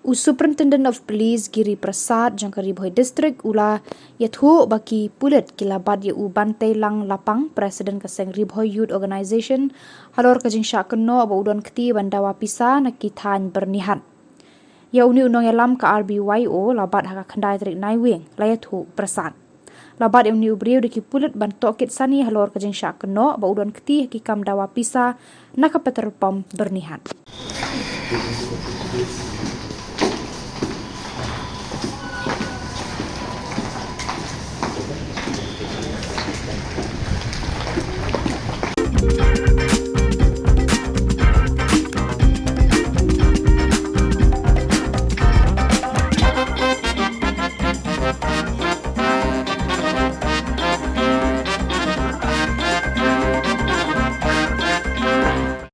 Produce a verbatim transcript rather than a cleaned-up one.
U Superintendent of Police Giri Prasad jong ka Ri Bhoi District u la ïathuh ba ki pulit ki la bat ïa u Banteilang Lapang, President ka seng Ri Bhoi Youth Organization, halor ka jingshah kynnoh ba u don kti ban dawa pisa na ki thaiñ byrnihat. Ïa une u nongïalam ka R B Y O la bat ha ka khyndai tarik Naiwieng, la ïathuh Prasad. La bat ïa une u briew da ki pulit ban tohkit sani halor ka jingshah kynnoh ba u don kti ha ki kam dawa pisa na ka petrol pump byrnihat.